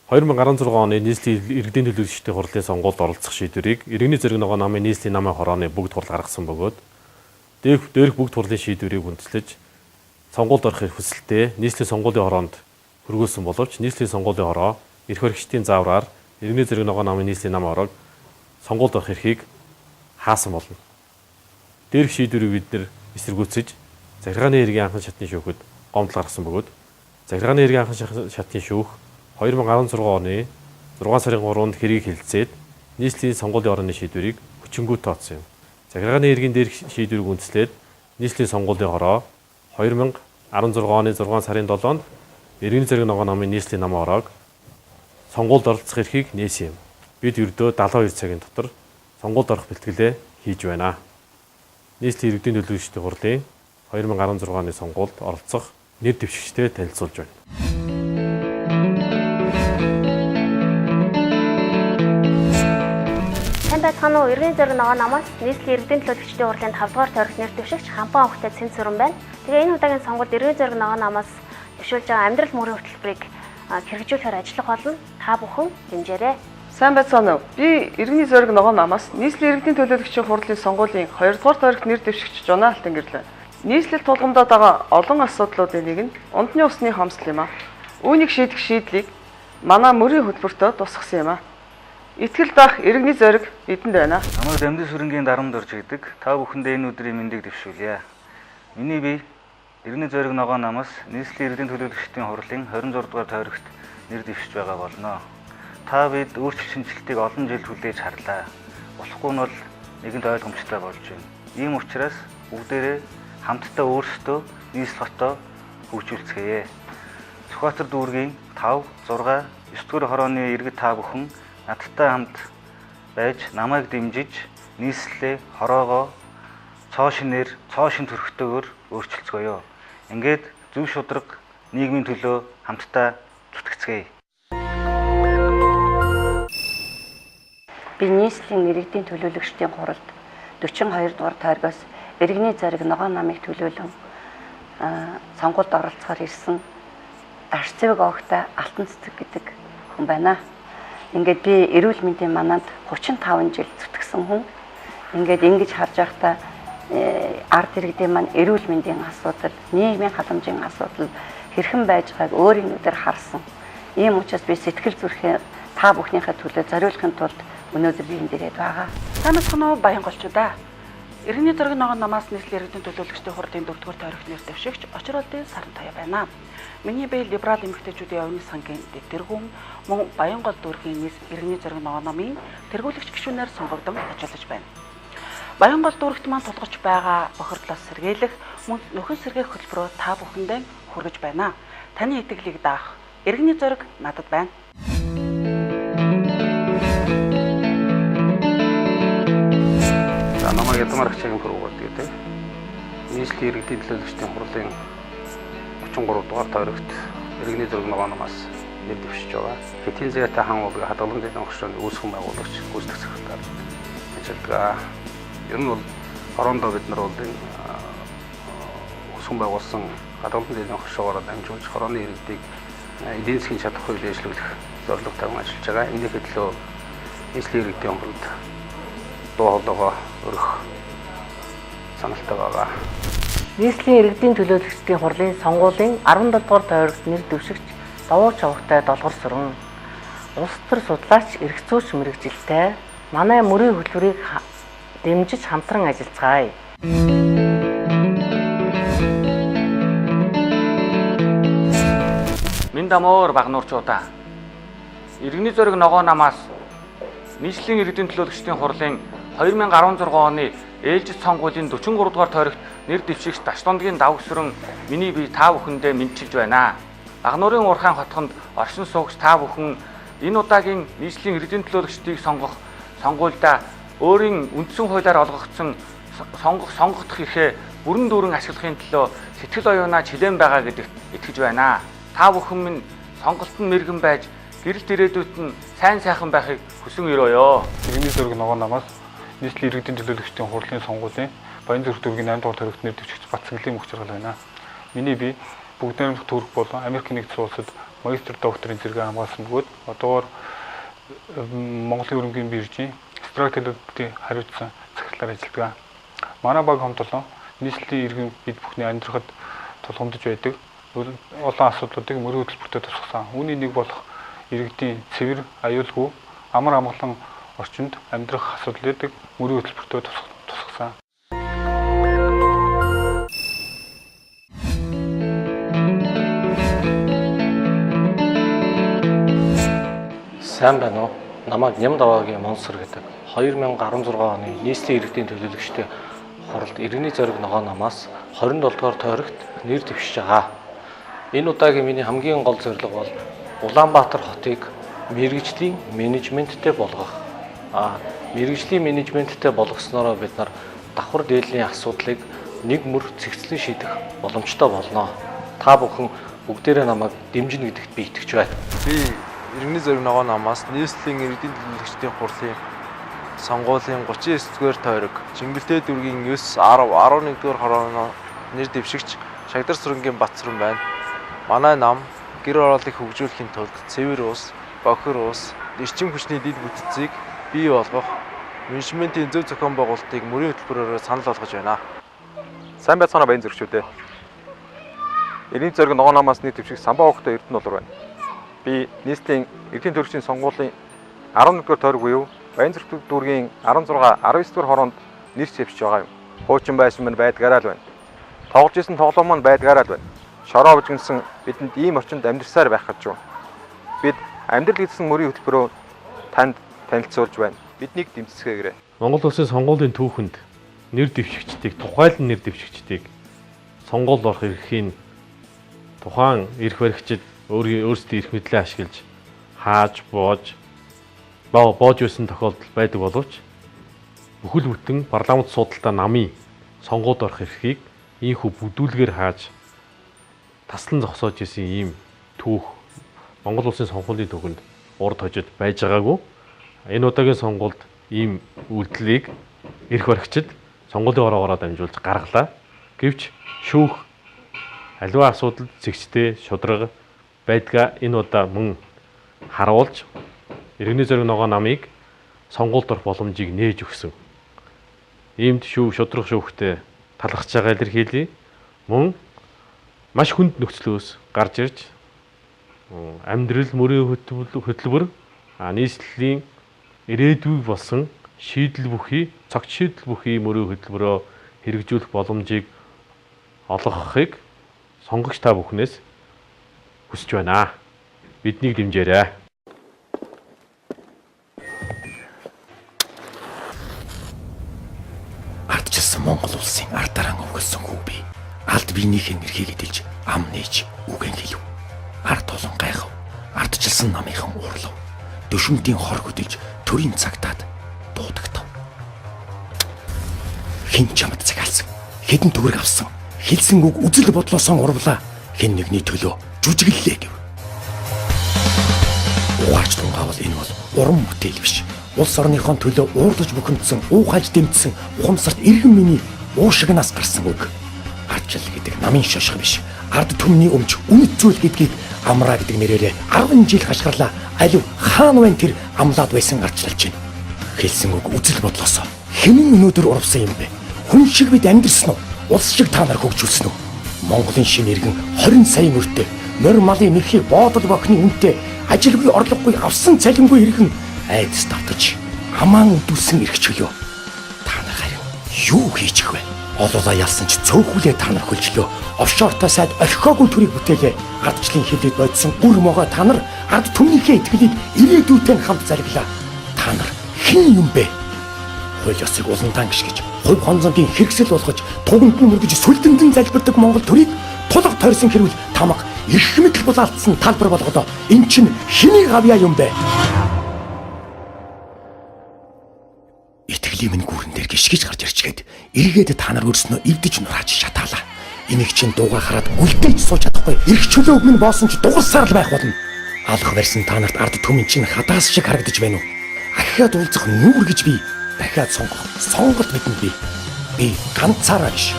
2016 оны нийслэлийн иргэдийн төлөөлөгчдийн хурлын сонгуульд оролцох шийдвэрийг иргэний зэрэг ногоон намын нийслэлийн намын хорооны бүгд хурал гаргасан бөгөөд дээрх бүгд хурлын шийдвэрийг үндэслэж сонгуульд орох хүсэлтээ нийслэлийн сонгуулийн хороонд хөргүүлсэн боловч нийслэлийн сонгуулийн хороо эрх баригчдын заавраар иргэний зэрэг ногоон намын нийслэлийн намын хороог сонгуульд орох эрхийг хаасан болно. Дээрх шийдвэрийг бид нэр эсэргүүцэж захиргааны хэргийн анхан шатны шүүхэд гомдол гаргасан бөгөөд захиргааны хэргийн анхан шатны шүүх 2016 оны 6 сарын 3-нд хэргийг хэлэлцээд нийслэлийн сонгуулийн орооны шийдвэрийг хүчингү тооцсон юм. Захиргааны хэргийн дээрх шийдвэрийг үндэслээд нийслэлийн сонгуулийн хороо 2016 оны 6 сарын 7-нд иргэний зэрэг ногоон намын нийслэлийн намын хороог сонгуульд оролцох эрхийг нээсэн юм. Бид ердөө 72 цагийн дотор сонгуульд орох бэлтгэлээ хийж байна. Нийслэлийн иргэдийн төлөөлөгчдийн хурлын 2016 оны сонгуульд оролцох нэр дэвшигчтэй танилцуулж байна. Сайн байцгаана уу? Иргэний зэрэг ногоон намаас нийслэлийн иргэдийн төлөөлөгчдийн хурлын 5 дугаар тойрогт нэр дэвшигч Хампаа өнгөтэй Цэн сүрэн байна. Тэгээ энэ удаагийн сонгуульд иргэний зэрэг ногоон намаас дэвшүүлж байгаа амьдрал мөрийн хөтөлбөрийг хэрэгжүүлэхээр ажиллах болно. Та бүхэн дэмжээрэй. Сайн байцгаана уу? Би иргэний зориг ногоон намаас нийслэлийн иргэдийн төлөөлөгчийн хурлын сонгуулийн 2 дугаар тойрогт нэр дэвшигч Жунаа Алтан гэрлээ. Нийслэл тулгамдаад байгаа олон асуудлуудын нэг нь унтны усны хомсдол юм а. Үүнийг шийдэх шийдлийг манай мөрийн хөтөлбөртөө тусгасан юм а. Итгэл даах иргэний зориг бидэнд байна. Намайг Дамдын сүрэнгийн дарамт орж идэг. Та бүхэндээ энэ өдрийн мэндийг дэвшүүлье. Миний бие иргэний зориг ногоон намаас нийслэлийн иргэдийн төлөөлөгчдийн хурлын 26 дугаар тойрогт нэр дэвшиж байгаа болно. Та бид өөрчлөлт шинэчлэлтийг олон жил хүлээж харлаа. Болохгүй нь бол нэгэнд ойлгомжтой болж байна. Ийм учраас бүгдээрээ хамтдаа өөрсдөө нийслэл хотоо хөгжүүлцгээе. Сүхбаатар дүүргийн 5, 6, 9 дугаар хорооны иргэд та бүхэн надтай хамт байж намайг дэмжиж нийслэлээ хороогоо цоо шинээр цоо шин төрхтөөгөөр өөрчилцгөөё. Ингээд зөв шударга нийгмийн төлөө хамтдаа зүтгэцгээе. Би нийслэлийн иргэдийн төлөөлөгчдийн хуралд 42 дугаар тойргоос иргэний зориг ногоон намыг төлөөлөн сонгуульд оролцохоор ирсэн Дарцэвэг огтой Алтан цэцэг гэдэг хүн байна. Ингээд би эрүүл мэндийн мананд 35 жил зүтгэсэн хүн. Ингээд ингэж харж байхдаа ард иргэдийн маань эрүүл мэндийн асуудал, нийгмийн халамжийн асуудал хэрхэн байж байгааг өөрийн нүдээр харсан. Ийм учраас би сэтгэл зүрхээ та бүхнийхээ төлөө зориулахын тулд өнөөдөр би энд ирээд байгаа. Сайн байцгаана уу Баян голчуудаа. Иргэний зориг ногоон намаас нийслэлийн иргэдийн төлөөлөгчдийн хурлын 4-р тойрогт нэр дэвшигч Очир олдын Саран Тоёо байна. Миний бие либерал эмэгтэйчүүдийн оюуны сангийн дэвтэргүн мөн Баянгол дүүргийн нийс иргэний зориг ногоон намын тэргүүлэгч гишүүнээр сонгогдсон ажиллаж байна. Баянгол дүүрэгт маань тулгарч байгаа бохирдлоос сэргийлэх мөн нөхөн сэргээх хөтөлбөрөөр та бүхэндээ хүргэж байна. Таны итгэлийг даах иргэний зориг надад байна. За намайг Ядмар Агчагийн хөрвүүд гэдэг. Нийслэлийн иргэдийн төлөөлөгчдийн хурлын 33 дугаар тойрогт иргэний зориг ногоон намаас нэр дэвшиж байгаа. Хэтийн зээтэй хан уулыг хадгалан зээлийн хошрооны үүсгэн байгуулагч гүйцэтгэх секретар ажилладаг. Ер нь бол хороондоо бид нар бол энэ үүсгэн байгуулсан хадгалан зээлийн хошоогоор дамжуулж хорооны иргэдийг эдийн засгийн чадах үйл дэвшлүүлэх зорилго тавин ажиллаж байгаа. Энийхээ төлөө нийслэлийн иргэдийн хуралд дуу хоолойгоо өргөх саналтай байгаа. Нийслэлийн иргэдийн төлөөлөгчдийн хурлын сонгуулийн 17 дугаар тойрогт нэр дэвшигч Давуу Чавгатай Долгор сүрэн. Улс төр судлаач, эрх зүйч мэргэжилтэй манай мөрийн хөтөлбөрийг дэмжиж хамтран ажиллацгаая. Минь дамуур багнуурчуудаа. Иргэний зориг ногоон намаас нийслэлийн иргэдийн төлөөлөгчдийн хурлын 2016 оны ээлжит сонгуулийн 43 дугаар тойрогт нэр дэвшигч Даштондгийн давгсрэн миний бие та бүхэндээ мэдчилж байна. Багнуурын уурхайн хотхонд оршин суугч та бүхэн энэ удаагийн нийслэлийн иргэдийн төлөөлөгчдийг сонгох сонгуульдаа өөрийн үндсэн хуулиар олгогдсон сонгох сонгогдох эрхээ бүрэн дүүрэн ашиглахын төлөө сэтгэл оюунаа чилээн байгаа гэдэгт итгэж байна. Та бүхэн минь сонголт нь мэрэгэн байж гэрэлт ирээдүйд нь сайн сайхан байхыг хүсэн өрөөё. Иргэний зориг ногоон намаас нийслэлийн иргэдийн төлөөлөгчдийн хурлын сонгуулийн Баян зүрх дүүргийн 8 дугаар тойрогт нэр дэвшигч Батсангийн мөх жаргал байна. Миний бие Бүгд найрамдах Турк болон Америк нэгдсэн улсад магистр докторын зэрэг хамгаалсан бөгөөд одоогоор Монголын хөрөнгийн биржийн страк төлөвлөлтийн хариуцсан захирлаар ажилладаг. Манай баг хамт олон нийслэлийн иргэн бид бүхний амьдрахад тулгамдж байдаг олон асуудлуудыг мөрийн хөтөлбөртөө тусгасан. Үүний нэг болох иргэдийн цэвэр, аюулгүй, амар амгалан орчинд амьдрах асуудлыг мөрийн хөтөлбөртөө тусгасан. Сайн байна уу? Намайг Нямдаваагийн Монсор гэдэг. 2016 оны нийслэлийн иргэдийн төлөөлөгчдийн хуралд Иргэний зориг ногоон намаас 27 дугаар тойрогт нэр дэвшиж байгаа. Энэ удаагийн миний хамгийн гол зорилго бол Улаанбаатар хотыг мэргэжлийн менежменттэй болгох. Мэргэжлийн менежменттэй болгоснороо бид нар давхар дээдлийн асуудлыг нэг мөр цэгцлэн шийдэх боломжтой болно. Та бүхэн бүгдээрээ намайг дэмжинэ гэдэгт би итгэж байна. Би Иргэний зориг ногоон намаас нийслэлийн иргэдийн төлөөлөгчдийн хурлын сонгуулийн 39-р тойрог Чингэлтэй дүүргийн 9, 10, 11-р хорооно нэр дэвшигч Шагдар сүрэнгийн Батсүрэн байна. Манай нам гэр хорооллыг хөгжүүлэхийн тулд цэвэр ус, бохир ус, эрчим хүчний дэд бүтцийг бий болгох менежментийн зөв зохион байгуулалтыг мөрийн хөтөлбөрөөр санал болгож байна. Сайн байцгаана баян зөрчүүдээ. Иргэний зориг ногоон намаас нэр дэвших самбаа хогтой Эрдэнэ болор байна. Би нийслэлийн иргэдийн төлөвчдийн сонгуулийн 11-р тойрог буюу Баянзүрх дүүргийн 16, 19-р хороонд нэр дэвшиж байгаа юм. Хуучин байшин минь байдгаараа л байна. Тоглож исэн тоглоом маань байдгаараа л байна. Шороо бужигнасан бидэнд ийм орчинд амьдарсаар байх гэж байна. Бид амьдрал гэсэн мөрийн хөтөлбөрөө танд танилцуулж байна. Биднийг дэмжицгээгээрэй. Монгол улсын сонгуулийн түүхэнд нэр дэвшигчдийг, тухайлан нэр дэвшигчдийг сонгуульд орох эрхийн тухайн эрх баригчид өөрсдийн эрх мэдлээ ашиглаж хааж боож байсан тохиолдол байдаг боловч бүхэл бүтэн парламент суудалтай намын сонгуульд орох эрхийг ийхүү бүдүүлгээр хааж таслан зогсоож исэн ийм түүх Монгол улсын сонгуулийн түүхэнд урд хожид байж байгаагүй. Энэ удаагийн сонгуульд ийм үйлдэлийг эрх баригчид сонгуулийн ороогоороо дамжуулж гаргалаа. Гэвч шүүх аливаа асуудал зэгцтэй шударга байдгаа энэ удаа мөн харуулж Иргэний зориг ногоон намыг сонгуульд орох боломжийг нээж өгсөн. Иймд шударга шүүхтэй талархаж байгаа илэрхийлье. Мөн маш хүнд нөхцлөөс гарч ирж амьдрал мөрийн хөтөлбөр нийслэлийн ирээдүй болсон шийдэл бүхий, цогц шийдэл бүхий мөрийн хөтөлбөрөө хэрэгжүүлэх боломжийг олгохыг сонгогч та бүхнээс хүсэж байна. Биднийг дэмжээрэй. Ардчилсан Монгол улсын ард дараан өвгөлсөн хүү би. Алд биенийхээ нэрхийг эдэлж ам нээж үгэн хэлв. Ард тулан гайхав. Ардчилсан намынхан уурлав. Дөшөмтийн хор хөдөлж төрийн цагтаад дуудагдав. Хэн чамд цагаалсан? Хэдэн төгрөг авсан? Хэлсэн үг үзэл бодлоосон урвлаа. Хэн нэгний төлөө жүжиглэлээ гэв. Угаарч тунгаавал энэ бол уран бүтээл биш. Улс орныхон төлөө уурлаж бухимдсан, уухалж дэмжсэн ухамсарт иргэн миний уушигнаас гарсан үг. Ардчил гэдэг намын шошго биш. Ард түмний өмч үнэт зүйл гэдгийг амраа гэдэг нэрээрээ 10 жил хашгирлаа. Алив хаан байна тэр амлаад байсан ардчилж байна. Хэлсэн үг үзэл бодлосоо хэмээн өнөөдөр урвсан юм бэ? Хүн шиг бид амьдэрсэн үү? Улс шиг та нар хөгжүүлсэн үү? Монголын шинэ иргэн 20 сая мөртэй морь малын нэрхий боодол бохны үнэтэй ажилгүй орлогогүй авсан цалингүй иргэн айдас давтаж амаан үдүүлсэн эрх чөлөө. Та нар харин юу хийчих вэ? Олуулаа ялсан ч цөөхүлээ та нар хөлжлөө. Офшортой сайд орхиогүй төрийг бүтээлээ. Ардчлалын хөвлөд бодсон үр могой та нар ард түмнийхээ итгэлийг ирээдүйтэй хамт залглаа. Та нар хэн юм бэ? Хууль ёсыг уландаан гიშгэж, хувь хонзонгийн хэрэгсэл болгож, туганд нь мөргөж сүлдэндэн залбирдаг Монгол төрийг тулга тойрсон хэрвэл тамга эрх мэдэл булаалтсан талбар болгодоо. Эн чинь хэний гавьяа юм бэ? Итгэлийн минь гүрэн дээр гიშгэж гарч ирчгээд эргээд та нар өрснөө эвдэж нурааж шатаалаа. Энийг чинь дууга хараад гүлдээж сууж чадахгүй. Эрх чөлөөг минь боосон ч дугарсаар л байх болно. Алах барьсан та нарт ард түмэн чинь хадаас шиг харагдаж байна уу? Ахиад уулзах нүүр гэж би дахиад сонгох сонголт бидэнд би. Би ганцаараа биш.